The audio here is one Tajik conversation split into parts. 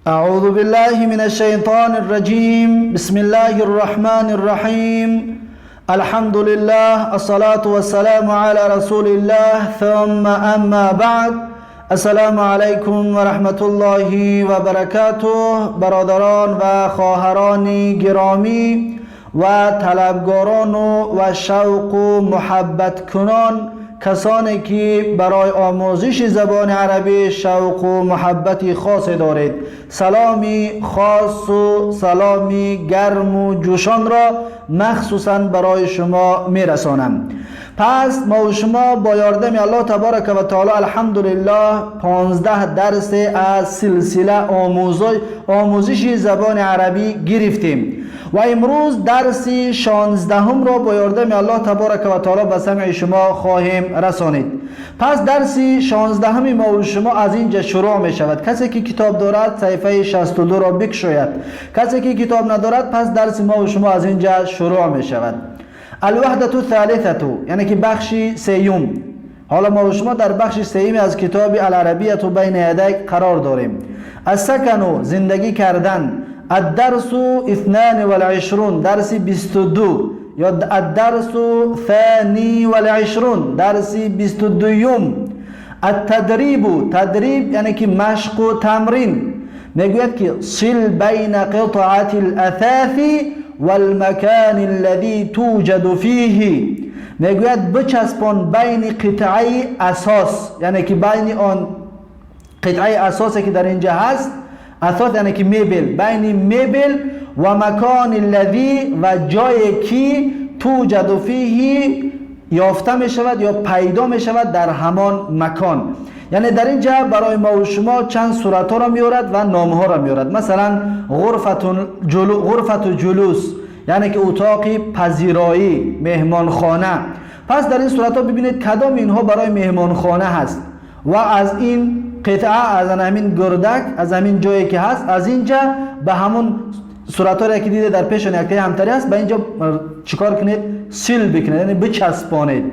أعوذ بالله من الشيطان الرجيم. بسم الله الرحمن الرحيم. الحمد لله، الصلاة والسلام على رسول الله، ثم أما بعد. السلام علیکم و رحمت الله و برکاته. برادران و خواهران گرامی و طلبگاران و شوق و محبت کنان، کسانی که برای آموزش زبان عربی شوق و محبت خاص دارید، سلامی خاص و سلامی گرم و جوشان را مخصوصا برای شما میرسانم. پس ما و شما با یاردم الله تبارک و تعالی، الحمدلله، 15 درس از سلسله آموزش زبان عربی گرفتیم و امروز درس 16 را با یاردم الله تبارک و تعالی به سمع شما خواهیم رسانید. پس درس 16 ما و شما از اینجا شروع می شود. کسی که کتاب دارد صفحه 62 را بکشاید. کسی که کتاب ندارد، پس درس ما و شما از اینجا شروع می شود. الوحدة الثالثة، یعنی که بخش سیوم. حالا ما و شما در بخش سیوم از کتاب العربیة بین یدیک قرار داریم. السکن، زندگی کردن. الدرس 22، درس 22 یا الدرس 22، درس 22. التدریب، تدریب یعنی که مشق و تمرین. میگوید که صل بین قطعة الاثاث والمکان الذي توجد فیه. میگوید بچسبان بین قطعه اثاث، یعنی که بین آن قطعه اثاثی که در اینجا هست، اثاث یعنی که میبل، بین میبل و مکان الذی و جایی که توجد فیه یافته می شود یا پیدا می شود در همان مکان. یعنی در اینجا برای ما و شما چند صورت ها را میارد و نام ها را میارد. مثلا غرفة جلوس، یعنی که اتاق پذیرایی، مهمانخانه. پس در این صورت ها ببینید کدام اینها برای مهمانخانه هست و از این قطعه، از همین گردک، از همین جایی که هست، از اینجا به همون صورت ها که دیده در پیش یک همتری است، به اینجا چیکار کنید؟ صل بکنید، یعنی بچسبانید.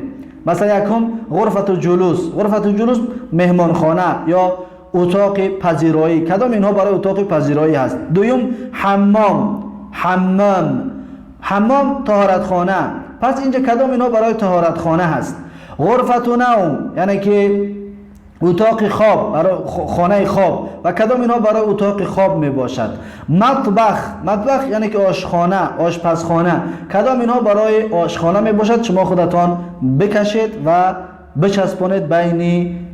مثلا یکم غرفة جلوس. غرفة جلوس، مهمانخانه یا اتاق پذیرایی. کدام اینها برای اتاق پذیرایی هست؟ دویم حمام، حمام، حمام، طهارتخانه. پس اینجا کدام اینها برای طهارتخانه هست؟ غرفة نوم، یعنی که اتاق خواب، برای خانه خواب و کدام اینها برای اتاق خواب می باشد؟ مطبخ، مطبخ یعنی که آشخانه، آشپزخانه. کدام اینها برای آشخانه می باشد؟ شما خودتان بکشید و بچسبانید بین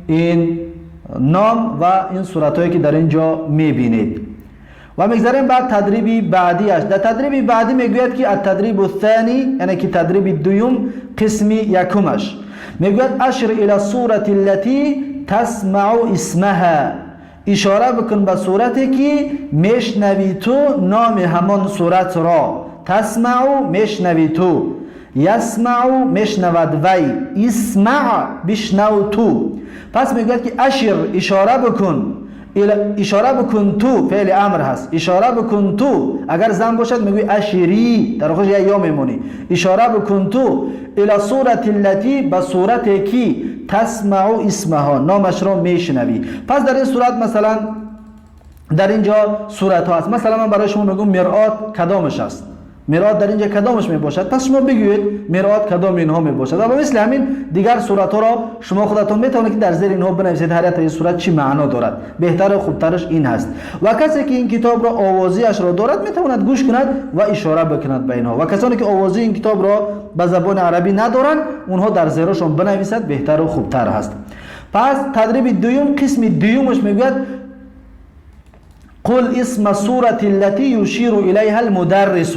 این نام و این صورت هایی که در اینجا می بینید. و میگذریم بعد تدریبی بعدیش. در تدریب بعدی میگوید که التدریب الثانی، یعنی که تدریب دوم، قسمی یکمش، میگوید اشر الى الصورة التي تسمع اسمها. اشاره بکن به صورتی که میشنوی تو نام همان صورت را. تسمع، میشنوی تو. یسمع، میشنود وی. اسمع، بشنو تو. پس میگوید که اشر، اشاره بکن، اشاره بکن تو، فعل امر هست. اشاره بکن تو، اگر زن باشد میگوی اشری، در آخرش یا میمونی. اشاره بکن تو الى صورة التي، به صورت کی تسمع اسمها، نامش را میشنوی. پس در این صورت، مثلا در اینجا صورت ها هست. مثلا من برای شما میگم مرآت کدامش است؟ مرآت در اینجا کدامش می باشد؟ پس شما بگویید مرآت کدام اینها می باشد و مثل همین دیگر صورت ها را شما خودتون میتونید که در زیر اینها بنویسید، هر یک این صورت چی معنا دارد. بهتر و خوبترش این هست و کسی که این کتاب را آوازیش را دارد میتواند گوش کند و اشاره بکند به اینها و کسانی که آوازی این کتاب را به زبان عربی ندارند، اونها در زیرشون بنویسد، بهتر و خوبتر هست. پس تدریب دوم، قسم دومش میگوید قل اسم الصورة التي يشير إليها المدرس.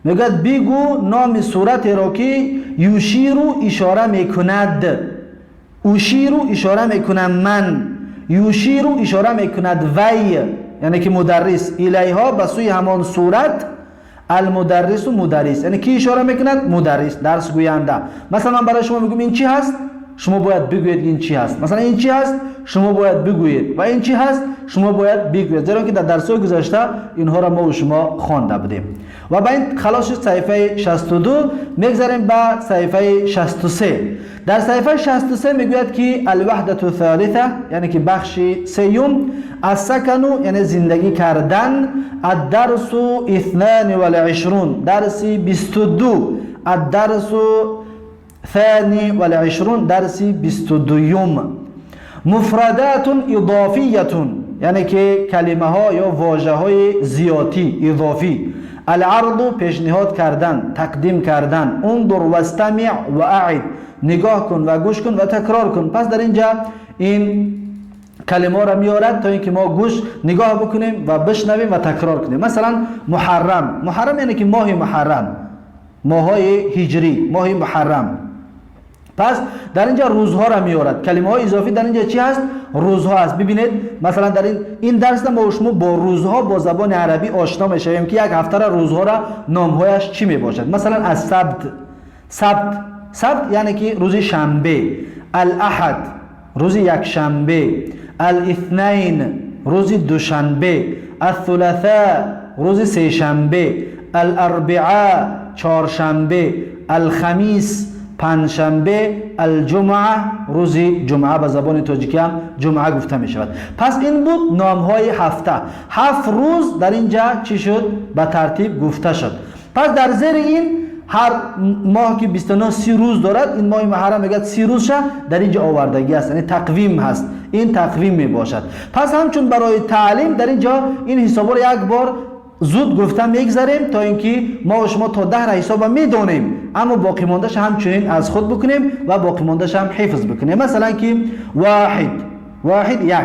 میگوید بگو نام صورت را که یشیر، اشاره میکند. اشیر، اشاره میکنم من. یشیر، اشاره میکند وی، یعنی که مدرس. الیها، به سوی همان صورت. المدرس، مدرس. یعنی کی اشاره میکند؟ مدرس، درس گوینده. مثلا من برای شما میگم این چی هست، شما باید بگویید این چی هست. مثلا این چی هست، شما باید بگویید و این چی هست، شما باید بگویید، زیرا که در درس گذشته اینها را ما و شما خوانده بودیم. و با این خلاص شد صفحه 62. میگذریم به صفحه 63. در صفحه 63 میگوید که الوحدة الثالثة، یعنی که بخش سیوم. السكن یعنی زندگی کردن. الدرس 22، درس 22. الدرس 22، درس 22. مفردات اضافیه، یعنی که کلمه ها یا واژه های زیاتی، اضافی. العرض پیشنهاد کردن، تقدیم کردن. انظر واستمع و اعد، نگاه کن و گوش کن و تکرار کن. پس در اینجا این کلمه را میارد تا اینکه ما گوش نگاه بکنیم و بشنویم و تکرار کنیم. مثلا محرم، محرم یعنی که ماه محرم، ماهای هجری، ماه محرم. پس در اینجا روزها را میارد. کلمه های اضافی در اینجا چی هست؟ روزها هست. ببینید مثلا در این درس ما شما با روزها با زبان عربی آشنا میشویم که یک هفته را روزها را نامهایش چی میباشد. مثلا از سبت، سبت، سبت یعنی که روز شنبه. الاحد روز یک شنبه. الاثنین روز دوشنبه. الثلاثاء روز سه شنبه. الاربعاء چهارشنبه. الخمیس پنجشنبه. الجمعه روز جمعه، به زبان تاجیکی هم جمعه گفته می شود. پس این بود نام های هفته. 7 روز در اینجا چی شد؟ به ترتیب گفته شد. پس در زیر این هر ماه که 29 30 روز دارد، این ماه محرم میگه 30 روز شه در اینجا آوردگی است، یعنی تقویم هست، این تقویم می باشد. پس همچون برای تعلیم در اینجا این حساب را یک بار زود گفتم میگذریم تا اینکه ما و شما تا 10 را حساب میدونیم، اما باقی ماندهش همچنین از خود بکنیم و باقی ماندهش هم حفظ بکنیم. مثلا که واحد، واحد یک،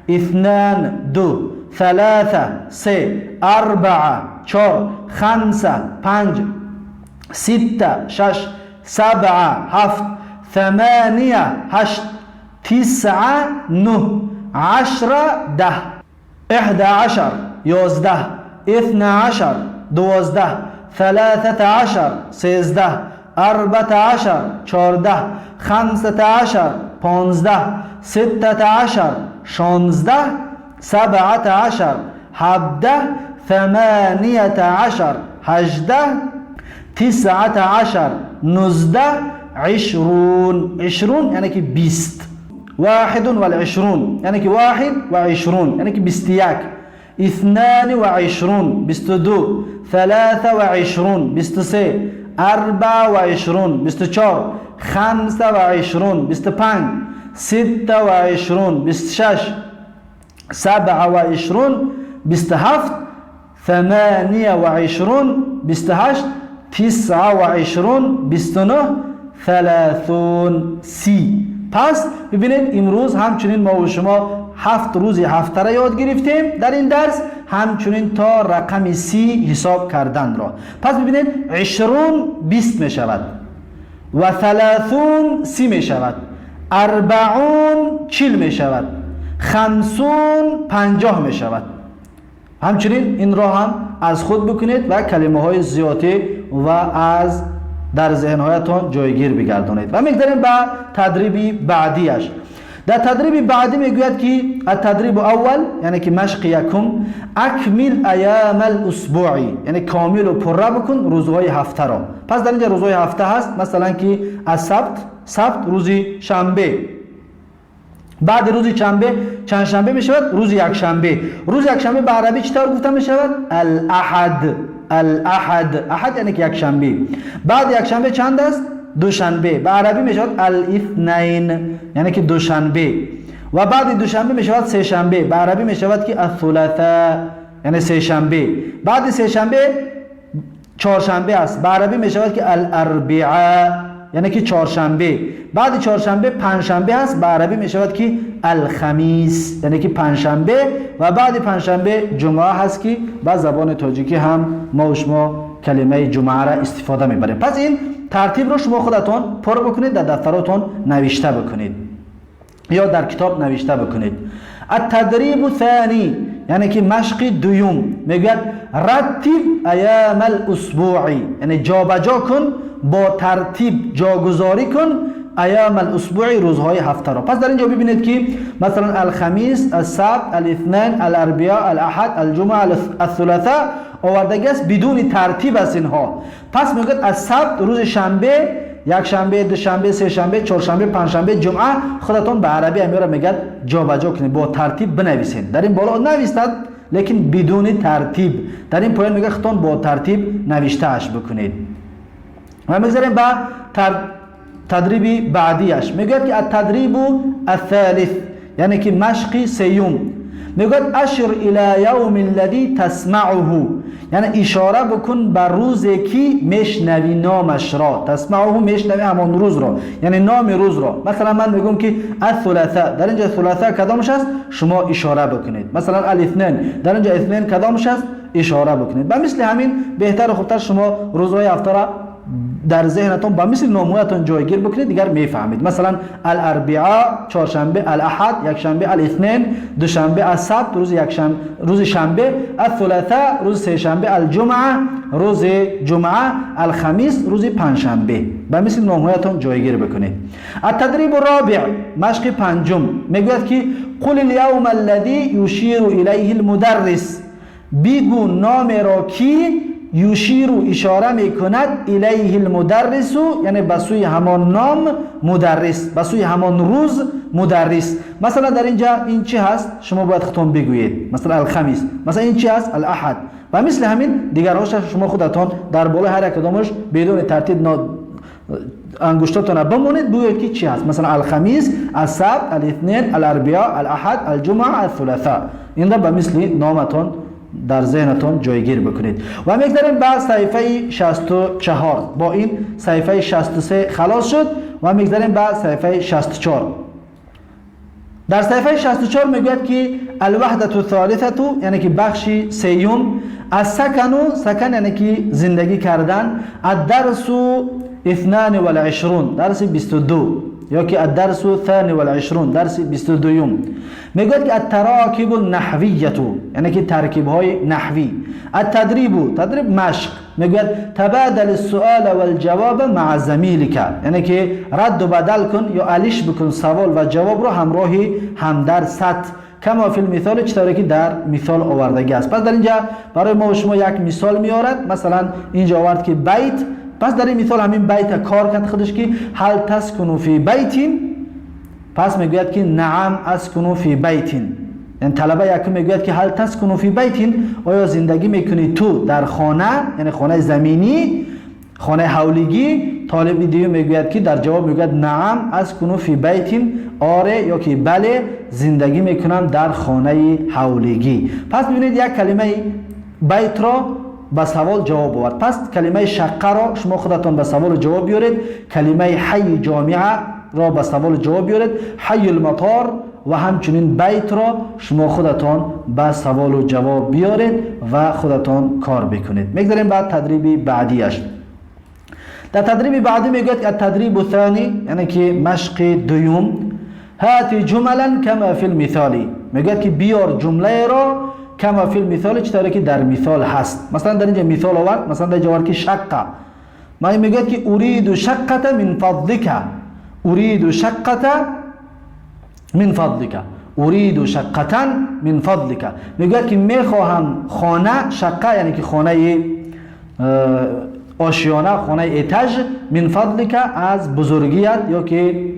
اثنان دو، ثلاثه سه، اربعه چهار، خمسه پنج، سته شش، سبعه هفت، ثمانیه هشت، تسعه نه، عشره ده، 11 11، 12 12، 13 13، 14 14، 15 15، 16 16، 17 17، 18 18، 19 19، 20 20 یعنی که 20. 21 یعنی که 21 یعنی که 21. 22، 22، 23، 23، 24، 24، 25، 25، 26، 26، 27، 27، 28، 28، 29، 29، 30، 30. پس ببینید امروز همچنین ما و شما 7 روز هفته را یاد گرفتیم در این درس، همچنین تا رقم 30 حساب کردن را. پس ببینید 20 20 می شود و 30 30 می شود، 40 40 می شود، 50 50 می شود. همچنین این را هم از خود بکنید و کلمه های زیادی و از در ذهنهایتان جایگیر بگردانید. و میگذریم به تدریب بعدیش. در تدریب بعدی میگوید که التدریب اول، یعنی که مشق یکم، اکمل ایام الاسبوع، یعنی کامل و پره بکن روزهای هفته را. پس در اینجا روزهای هفته هست، مثلا که از سبت، سبت روز شنبه، بعد روز شنبه چند شنبه می شود؟ روز یک شنبه. روز یک شنبه به عربی چطور گفته می شود؟ الاحد. الاحد، احد یعنی که یک شنبه. بعد یک شنبه چند است؟ دوشنبه. به عربی می شود الاثنین، یعنی که دوشنبه. و بعد دوشنبه می شود سه شنبه، به عربی می شود که الثلاثاء، یعنی سه شنبه. بعد سه شنبه چهارشنبه است، به عربی می شود که الاربعاء، یعنی که چهارشنبه. بعد چهارشنبه پنجشنبه است، به عربی می شود که الخمیس، یعنی که پنجشنبه. و بعد پنجشنبه جمعه هست که با زبان تاجیکی هم ما و شما کلمه جمعه را استفاده میبریم. پس این ترتیب رو شما خودتون پر بکنید، در دفتراتون نوشته بکنید یا در کتاب نوشته بکنید. التدریب الثانی، یعنی که مشق دوم، میگوید رتب ایام الاسبوع، یعنی جابجا کن، با ترتیب جاگذاری کن ایام الاسبوع، روزهای هفته را. پس در اینجا ببینید که مثلا الخمیس، السبت، الاثنین، الاربعاء، الاحد، الجمعه، الثلاثاء آوردگی است بدون ترتیب است اینها. پس میگوید از سبت روز شنبه якшанбе, душанбе, сешанбе, чоршанбе, панҷшанбе, ҷумъа. Худатон ба арабӣ ҳамиро мегӯяд, ҷобаҷо кунед, бо тартиб бинависед. Дар ин боло навистад, лекин бидуни тартиб. Дар ин поён мегӯяд, худатон бо тартиб навиштааш бикунед. Ва мегзарем ба тадриби баъдияш. Мегӯяд, ки التدريب الثالث, яъне ки машқи сеюм. Мегӯяд: أشر إلى اليوم الذي تسمعه, яъне ишора бикун ба рӯзе, ки мешнавӣ номашро. تسمعه, мешнавӣ ҳамон рӯзро, яъне номи рӯзро. Масалан, ман мегӯм, ки الثلاثاء. Дар инҷа ثلاثاء кадомаш аст, шумо ишора бикунед. Масалан, الاثنين. Дар инҷа اثنين кадомаш аст, ишора бикунед. Ба мисли ҳамин беҳтару хубтар шумо рӯзҳои ҳафтаро дар зеҳнатон ба мисли номҳоятон ҷойгир бикунед, дигар мефаҳмед. Масалан, الأربعاء, чоршанбе, الأحد, якшанбе, الاثنين, душанбе, السبت, рӯзи шанбе, الثلاثاء, рӯзи сешанбе, الجمعة, рӯзи ҷумъа, الخميس, рӯзи панҷшанбе. Ба мисли номҳоятон ҷойгир бикунед. التدريب الرابع, машқи панҷум. Мегӯяд, ки قل اليوم الذي يشير إليه المدرس, бигӯ номеро, ки يشير, ишора мекунад, إليه المدرس, яъне ба сӯи ҳамон ном мударрис, ба сӯи ҳамон рӯз мударрис. Масалан, дар инҷа ин чӣ ҳаст, шумо бояд худтон бигӯед. Масалан, الخميس. Масалан, ин чӣ ҳаст? الأحد. Ба мисли ҳамин дигарҳоша шумо худатон дар болои ҳар як кадомаш бидуни тартиб ангуштотона бимонед, бигӯед, ки чӣ ҳаст. Масалан, الخميس, السبت, الاثنين, الأربعاء, الأحد, الجمعة, الثلاثاء. Инра ба мисли номатон дар зеҳнатон ҷойгир бикунед. Ва мегзарем ба саҳифаи 64. Бо ин саҳифаи 63 халос шуд ва мегзарем ба саҳифаи 64. Дар саҳифаи 64 мегӯяд, ки الوحدة الثالثة, яъне ки бахши сеюм, السكن, سكن, яъне ки зиндагӣ кардан, الدرس 22, дарси 22, ё ки الدرس 22, дарси 22-юм. Мегӯяд, ки التراكيب النحوية, яъне ки таркибҳои наҳвӣ. التدريب, تدريب, машқ. Мегӯяд: تبادل السؤال والجواب مع زميلك, яъне ки радду бадал кун ё алиш бикун савол ва ҷавобро ҳамроҳи ҳамдарсат, كما في المثال, чӣ тавре ки дар мисол овардагӣ аст. Пас дар инҷа барои мо шумо як мисол меорад. Масалан, инҷа овард, ки بيت. Пас дар ин мисол ҳамин بيت а кор кард худаш, ки هل تسكن في بيت؟ Пас мегӯяд, ки نعم، أسكن في بيت. Яъне талаба якум мегӯяд, ки هل تسكن في بيت, оё зиндагӣ мекунӣ ту дар хона, яъне хонаи заминӣ, хонаи ҳавлигӣ? Толиби дуюм мегӯяд, ки дар ҷавоб мегӯяд: نعم، أسكن في بيت, оре ё ки бале, зиндагӣ мекунам дар хонаи ҳавлигӣ. Пас бибинед, як калимаи بيت ро ба савол ҷавоб овард. Пас калимаи شقة ро шумо худатон ба саволу ҷавоб биёред, калимаи حي الجامعة ро ба саволу ҷавоб биёред, حي المطار ва ҳамчунин بيت ро шумо худатон ба саволу ҷавоб биёред ва худатон кор бикунед. Мегзарем ба тадриби баъдияш. Дар тадриби баъдӣ мегӯяд: التدريب الثاني, яъне ки машқи дуюм, هات جملا كما في المثال. Мегӯяд, ки биёр ҷумлаеро, كما في المثال, чӣ тавре ки дар мисол ҳаст. Масалан, дар инҷа мисол овард. Масалан, дар инҷа овард, ки شقة. Мегӯяд, ки أريد شقة من فضلك, أريد شقة من فضلك, أريد شقة من فضلك. Мегӯяд, ки мехоҳам хона, شقة, яъне ки хонаи ошиёна, хонаи этаж, من فضلك, аз бузургият ё ки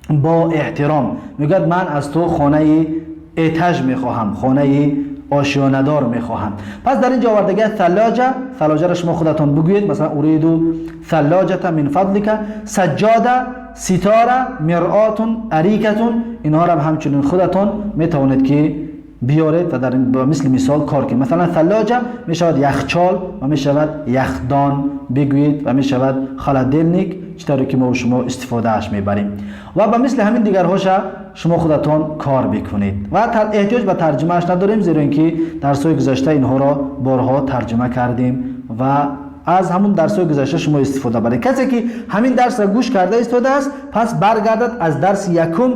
бо эҳтиром. Мегӯяд, ман аз ту хонаи этаж мехоҳам, хонаи ошиёнадор мехоҳам. Пас дар инҷо овардагия ثلاجة. ثلاجة ро шумо худатон бигӯед. Масалан, أريد ثلاجة من فضلك, سجادة, ستارة, مرآة, أريكة. Инҳоро ҳамчунин худатон метавонед, ки биёред ва дар мисли мисол кор кунед. Масалан, ثلاجة мешавад яхчол ва мешавад яхдон бигӯед ва мешавад холодильник, чӣ тавре ки мо шумо истифодааш мебарем. Ва ба мисли ҳамин дигарҳоша шумо худатон кор бикунед ва эҳтиёҷ ба тарҷумааш надорем, зеро ин ки дарсҳои гузашта инҳоро борҳо тарҷума кардем ва аз ҳамун дарсҳои гузашта шумо истифода баред. Касе ки ҳамин дарсро гӯш карда истодааст, пас баргардад, аз дарси якум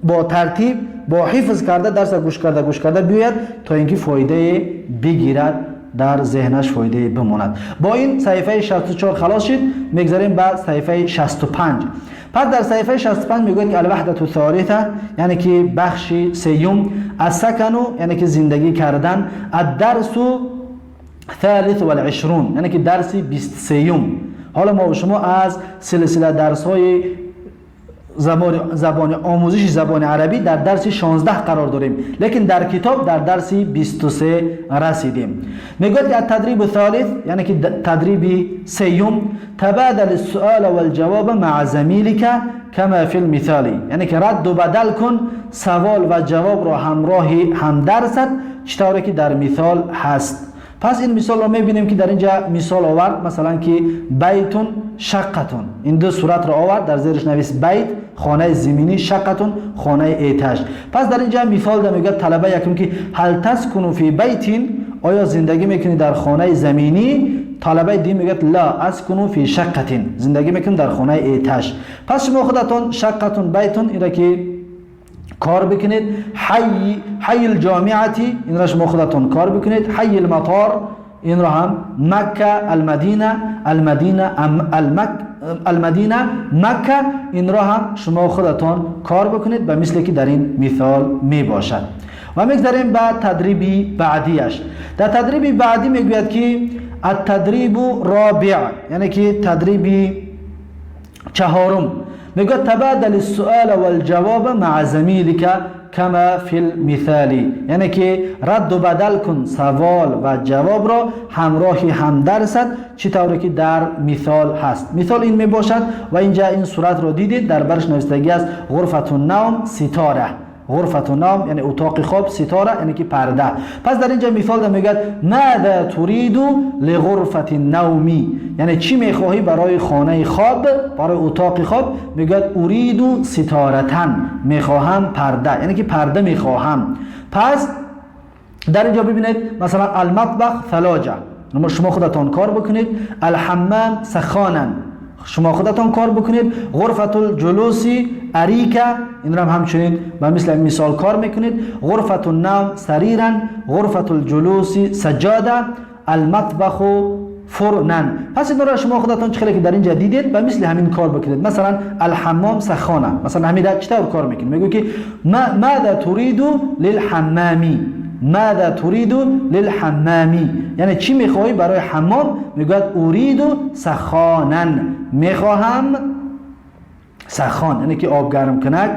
бо тартиб, бо ҳифз карда, дарсро гӯш карда биёяд, то ин ки фоидае бигирад, дар зеҳнаш фоидае бимонад. Бо ин саҳифаи 64 халос шид. Мегзарем ба саҳифаи 65. Пас дар саҳифаи 65 мегӯяд, ки الوحدة الثالثة, яъне ки бахши сеюм, السكن, яъне ки зиндагӣ кардан, الدرس 23, яъне ки дарси 23-юм. ҳоло мо шумо аз силсила дарсҳои забони омӯзиши забони арабӣ дар дарси 16 қарор дорем, лекин дар китоб дар дарси 23 расидем. Мегӯяд ки التدريب الثالث, яъне ки тадриби сеюм: تبادل السؤال والجواب مع زميلك كما في المثال, яъне ки радду бадал кун савол ва ҷавобро ҳамроҳи ҳамдарсат, чӣ тавре ки дар мисол ҳаст. Пас ин мисолро мебинем, ки дар инҷа мисол овард, масалан, ки بيت، شقة. Ин ду суратро овард, дар зериш навис: بيت хонаи зиминӣ, شقة хонаи этаж. Пас дар инҷа мисол да мегӯяд талаба якум, ки هل تسكن في بيت, оё зиндагӣ мекунӣ дар хонаи заминӣ? Талабаи дуюм мегӯяд: لا، أسكن في شقة, зиндагӣ мекунӣ дар хонаи этаж. Пас шумо худатон شقة، بيت инра ки кор бикунед, حي الجامعة инро шумо худатон кор бикунед, حي المطار инро ҳам, مكة، المدينة، المدينة، المدينة، مكة инро ҳам шумо худатон кор бикунед, ба мисле ки дар ин мисол мебошад. Ва мегзарем ба тадриби баъдияш. Дар тадриби баъдӣ мегӯяд, ки التدريب الرابع, яъне ки тадриби чаҳорум, мегӯяд: تبادل السؤال والجواب مع زميلك كما في المثال, яъне ки радду бадал кун савол ва ҷавобро ҳамроҳи ҳамдарсат, чӣ тавре ки дар мисол ҳаст. Мисол ин мебошад ва инҷа ин суратро дидед, дар барш навистагӣ аст: غرفة النوم، ستارة. غرفة النوم яъне утоқи хоб, ستارة яъне ки парда. Пас дар инҷа мисол да мегӯяд: ماذا تريد لغرفة النوم, яъне чӣ мехоҳӣ барои хонаи хоб, барои утоқи хоб? Мегӯяд: أريد ستارة, мехоҳам парда, яъне ки парда мехоҳам. Пас дар инҷо бибинед, масалан, المطبخ ثلاجة, шумо худатон кор бикунед, الحمام سخانا, шумо худатон кор бикунед, غرفة الجلوس أريكة, инро ҳамчунин ба мисли мисол кор мекунед, غرفة النوم سريرا، غرفة الجلوس سجادة، المطبخ فرنا. Пас инро шумо худатон, чӣ хеле ки дар инҷа дидед, ба мисли ҳамин кор бикунед. Масалан, الحمام سخانا, масалан, ҳамида чӣ тавр кор мекунед? Мегӯ ки ماذا تريد للحمام؟ ماذا تريد للحمام, яъне чӣ мехоҳӣ барои ҳаммом? Мегӯяд: أريد سخانا, мехоҳам سخان, яъне ки об гармкунак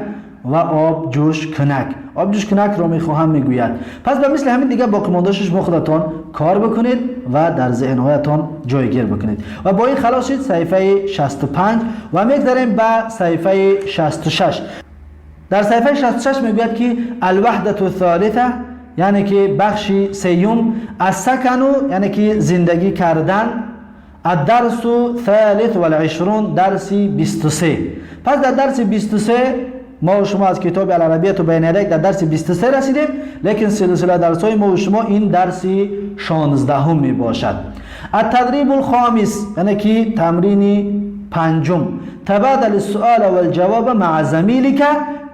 ва об ҷӯшкунак, об ҷӯшкунакро мехоҳам, мегӯяд. Пас ба мисли ҳамин дигар боқимондаашро шумо худатон кор бикунед ва дар зеҳнҳоятон ҷойгир бикунед. Ва бо ин халос шид саҳифаи 65 ва мегзарем ба саҳифаи 66. Дар саҳифаи 66 мегӯяд, ки الوحدة الثالثة, яъне ки бахши сеюм, السكن, яъне ки зиндагӣ кардан, الدرس الثالث والعشرون, дарси 23. Пас дар дарси 23 мо шумо аз китоби العربية بين يديك дар дарси 23 расидем, лекин силсила дарсҳои мо шумо ин дарси 16-ум мебошад. التدريب الخامس, яъне ки тамрини панҷум: تبادل السؤال والجواب مع زميلك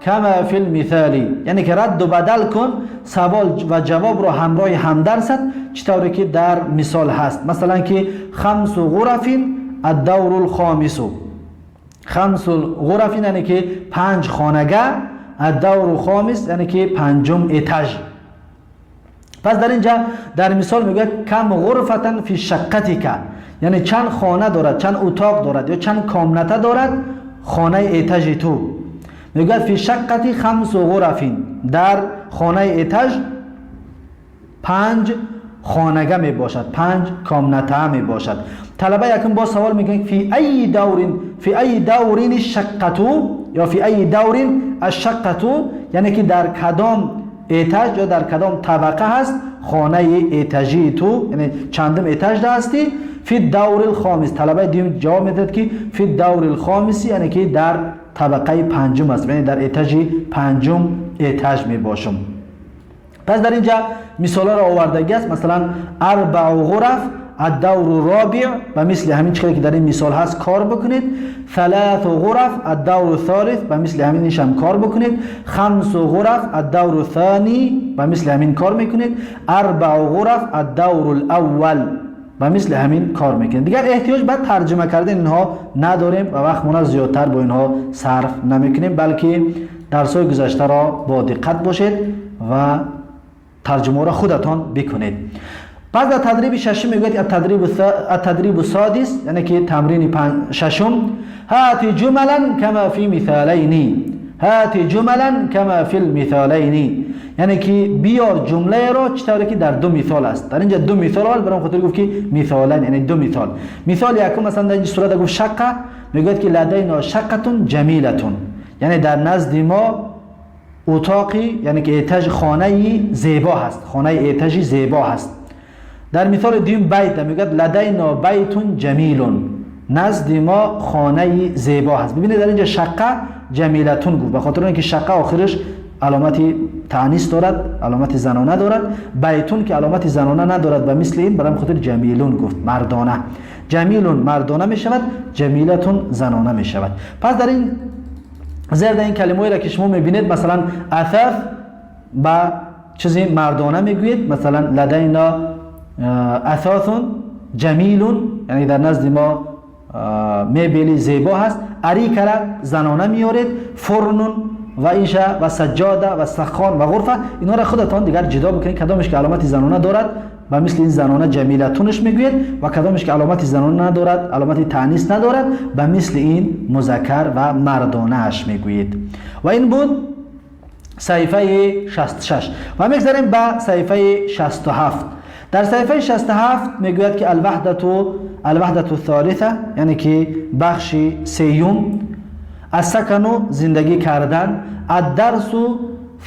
كما في المثال, яъне ки радду бадал кун савол ва ҷавобро ҳамроҳи ҳамдарсат, чӣ тавре ки дар мисол ҳаст. Масалан, ки خمس غرف، الدور الخامس. خمس غرف яъне ки панҷ хонага, الدور الخامس яъне ки панҷум этаж. Пас дар инҷа дар мисол мегӯяд: كم غرفة في شقتك, яъне чанд хона дорад, чанд утоқ дорад ё чанд комната дорад хонаи этажи ту? Мегӯяд: في الشقة خمس غرف, дар хонаи этаж панҷ хонага мебошад, панҷ комната мебошад. Талаба якум боз савол мекунад: في أي دور، في أي دور الشقة ё في أي دور الشقة, яъне ки дар кадом этаж ё дар кадом табақа ҳаст хонаи этажии ту, яъне чандум этажда ҳастӣ? في الدور الخامس. Талабаи дуюм ҷавоб медиҳад, ки في الدور الخامس, яъне ки дар табақаи панҷум аст, яъне дар этажи панҷум этаж мебошам. Пас дар инҷа мисолҳоро овардагӣ аст, масалан, أربع غرف، الدور الرابع. Ба мисли ҳамин чизе ки дар ин мисол ҳаст, кор бикунед. ثلاث غرف، الدور الثالث, ба мисли ҳамин ишам кор бикунед. خمس غرف، الدور الثاني, ба мисли ҳамин кор мекунед. أربع غرف، الدور الأول, ба мисли ҳамин кор мекунед. Дигар эҳтиёҷ ба тарҷима кардани инҳо надорем ва вақтмона зиёдтар бо инҳо сарф намекунем, балки дарсҳои гузаштаро бо диққат бошед ва тарҷумаро худатон бикунед. پس در تدریب ششم میگوید التدریب السادس، یعنی که تمرین ششم، هات جملا کما فی مثالین، هات جملا کما فی المثالین، یعنی که بیار جمله را چطوری که در دو مثال است. در اینجا دو مثال آورد، برام خاطر گفت که مثالین، یعنی دو مثال. مثال یکم مثلا در اینجا صورت گفت شقه، میگوید که لدینا شقه جمیلتون، یعنی در نزد ما اتاقی، یعنی که étage خانه زیبا هست، خانه étage زیبا هست. در مثال دوم بیت میگوید لدینا بیت جمیلون، نزد ما خانه زیبا هست. ببینید در اینجا شقه جمیلتون گفت، به خاطر اینکه شقه آخرش علامت تانیث دارد، علامت زنانه دارد، بیتون که علامت زنانه ندارد و مثل این برای خاطر جمیلون گفت، مردانه. جمیلون مردانه می شود، جمیلتون زنانه می شود. پس در این زیر در این کلمه را که شما میبینید، مثلا اثاث با چیزی مردانه میگویید، مثلا لدینا اثاث جمیلون، یعنی در نزد ما میبلی زیبا هست. اریکه را زنانه میارید، فرنون و اینشه و سجاده و سخان و غرفه، اینا را خودتان دیگر جدا بکنید، کدامش که علامت زنانه دارد و مثل این زنانه جمیلتونش میگوید و کدامش که علامت زنانه ندارد، علامت تانیث ندارد، به مثل این مذکر و مردانه اش میگویید. و این بود صحیفه 66 و میگذریم به صحیفه 67. در صحیفه 67 میگوید که الوحدة الثالثه، یعنی که بخش سیوم، السکن زندگی کردن، الدرس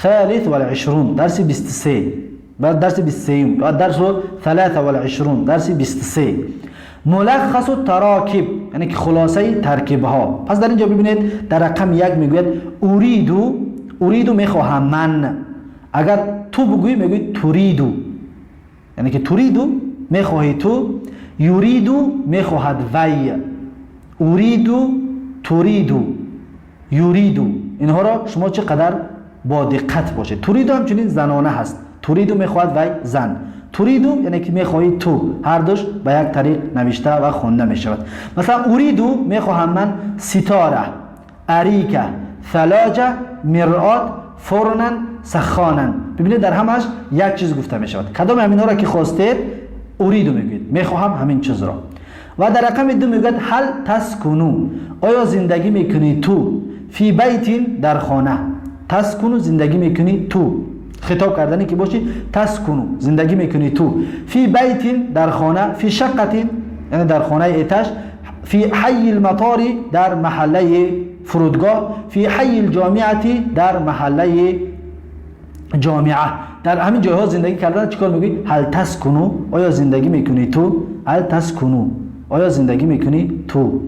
ثالث والعشرون، درس 23، بعد درس 23، درس 23، درس 23، ملخص التراکیب، یعنی که خلاصه ترکیب ها. پس در اینجا ببینید در رقم یک میگوید أريد، أريد میخواهم من. اگر تو بگویی میگویی تريد، یعنی که تريد میخواهی تو، يريد میخواهد وی، أريد تريد يريد، اینها را شما چقدر با دقت باشید. تريد همچنین زنانه هست، تريد میخواهد وی زن، تريد یعنی که میخواهی تو، هر دوش به یک طریق نوشته و خوانده میشود. مثلا أريد میخواهم من، ستارة، أريكة، ثلاجة، مرآة، فرنا، سخانا. ببینید در همش یک چیز گفته میشود. کدام همینا را که خواستید أريد میگویید، میخواهم همین چیز را. و در رقم دو میگوید هل تسكن، آیا زندگی میکنی تو، في بيت در خانه. تسكن زندگی میکنی تو، خطاب کردنی که باشی، تسكن زندگی میکنی تو، في بيت در خانه، في شقة یعنی در خانه étage، في حي المطار در محله فرودگاه، في حي الجامعة در محله جامعه. در همین جایها زندگی کردن چیکار میگویی؟ هل تسكن، آیا زندگی میکنی تو، هل تسكن آیا زندگی میکنی تو.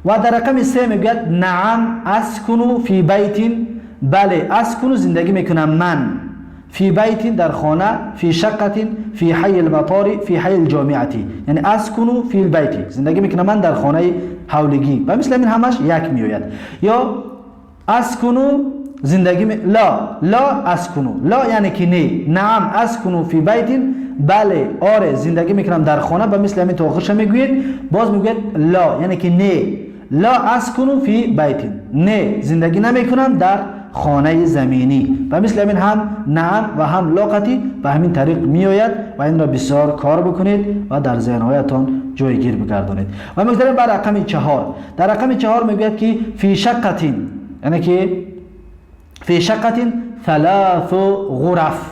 و در رقم سه میگوید نعم أسكن في بيت، بله أسكن زندگی میکنم من، في بيت در خانه، في شقة، في حي المطار، في حي الجامعة، یعنی أسكن في البيت زندگی میکنم من در خانه حولگی و مثل این همش یک میآید. یا أسكن زندگی لا، لا أسكن، لا یعنی که نه، نعم أسكن في بيت بله آره زندگی میکنم در خانه، به مثل همین تا آخرش میگوید. باز میگوید لا یعنی که نه، لا أسكن في بيت نه زندگی نمیکنم در خانه زمینی. و مثل همین هم نعم و هم لا قطی به همین طریق میآید و این را بسیار کار بکنید و در ذهنهایتان جایگیر بگردانید. و میگذاریم بر رقم 4. در رقم 4 میگوید که في شقة، یعنی که في شقة ثلاث غرف،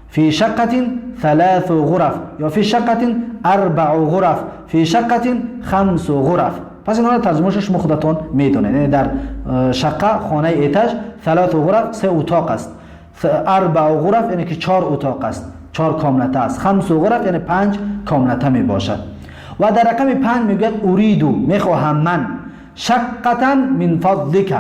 في شقة ثلاث غرف یا في شقة أربع غرف، في شقة خمس غرف. پس اینها را ترجمه‌اش شما خودتان میدونید. یعنی در شقه خانه étage، ثلاث غرف سه اتاق است، أربع غرف یعنی که چهار اتاق است، چهار комната است، خمس غرف یعنی پنج комната می باشد. و در رقم 5 میگوید أريد میخواهم من، شقة من فضلك،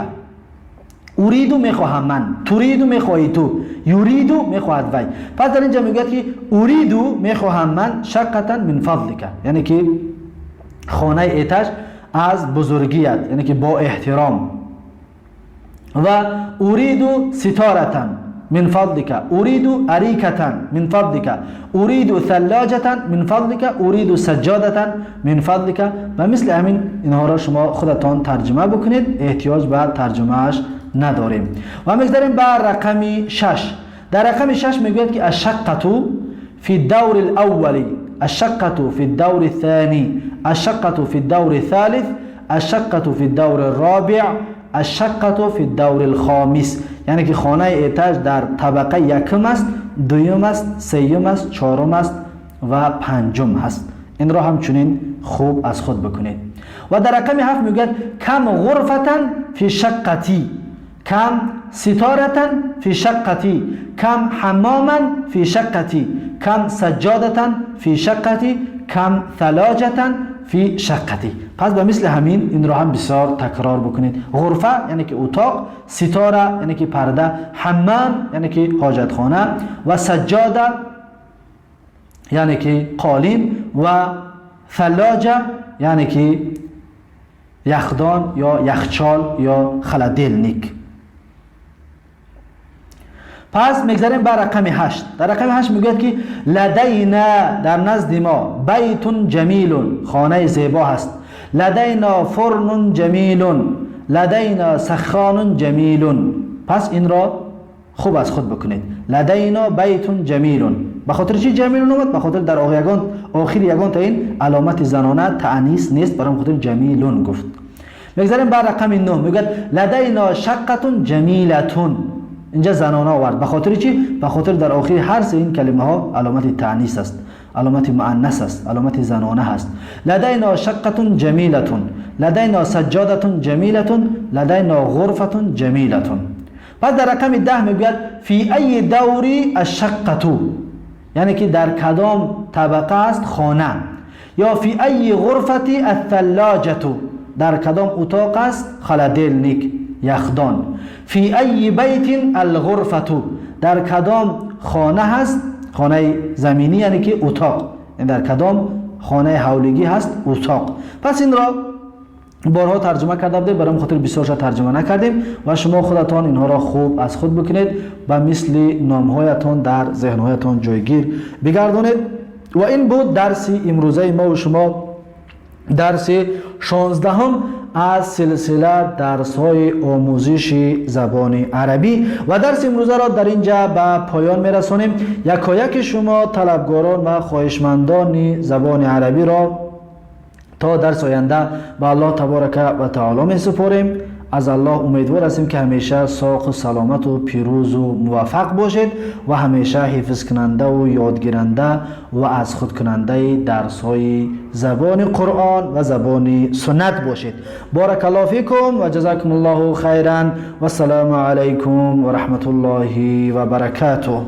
أريد میخواهم من، تريد میخواهی تو، يريد میخواهد وی. پس در اینجا میگوید که أريد میخواهم من، شقة من فضلك یعنی که خانه étage از بزرگیت، یعنی که با احترام. و أريد ستارة من فضلك، أريد أريكة من فضلك، أريد ثلاجة من فضلك، أريد سجادة من فضلك. و مثل همین اینها را شما خودتان ترجمه بکنید، احتیاج به ترجمهش نداریم. و میگذاریم به رقم 6. در رقم 6 میگوید که الشقة في الدور الأول، الشقة في الدور الثاني، الشقة في الدور الثالث، الشقة في الدور الرابع، الشقة في الدور الخامس. یعنی که خانه этаж در طبقه یکم است، دوم است، سیوم است، چهارم است و پنجم هست. این را همچنین خوب از خود بکنید. و در رقم 7 میگوید كم غرفة في الشقة، كم ستارة في الشقة، كم حماما في الشقة، كم سجادة في الشقة، كم ثلاجة في الشقة. پس به مثل همین این را هم بسیار تکرار بکنید. غرفة یعنی که اتاق، ستاره یعنی که پرده، حمام یعنی که حاجتخانه و سجاده یعنی که قالین و ثلاجة یعنی که یخدان یا یخچال یا холодильник. پس میگذریم به رقم 8. در رقم 8 میگوید که لدينا، در نزد ما، بيت جميل، خانه زیبا هست، لدينا فرن جميل، لدينا سخان جميل. پس این را خوب از خود بکنید. لدينا بيت جميل. به خاطر چی جميل اومد؟ به خاطر در یگان آخر یگان تا این علامت زنانه تأنیث نیست، برای خاطر جميل گفت. میگذریم بر رقم 9. میگه لدينا شقة جميلة. اینجا زنانه آورد. به خاطر چی؟ به خاطر در آخر هر سه این کلمه ها علامت تأنیث است، علامت مؤنث است، علامت زنانه هست. لدينا شقة جميلة، لدينا سجادة جميلة، لدينا غرفة جميلة. پس در رقم 10 میگوید في أي دور الشقة، یعنی که در کدام طبقه است خانه، یا في أي غرفة الثلاجة، در کدام اتاق است холодильник، یخدان، في أي بيت الغرفة، در کدام خانه هست خانه زمینی، یعنی که اتاق، یعنی در کدام خانه حولگی هست اتاق. پس این را بارها ترجمه کرده بودیم، برای خاطر بسیار ترجمه نکردیم و شما خودتان اینها را خوب از خود بکنید و مثل نامهایتان در ذهنهایتان جایگیر بگردانید. و این بود درس امروزه ما و شما، درس 16 از سلسله درس های آموزش زبان عربی و درس امروزه را در اینجا به پایان میرسانیم. یکایک شما طلبگاران و خواهشمندان زبان عربی را تا درس آینده به الله تبارک و تعالی می سپاریم. از الله امیدوار هستیم که همیشه ساق و سلامت و پیروز و موفق باشید و همیشه حفظ کننده و یادگیرنده و از خود کننده درس های زبان قرآن و زبان سنت باشید. بارك الله فيكم وجزاكم الله خيرا والسلام عليكم ورحمة الله وبركاته.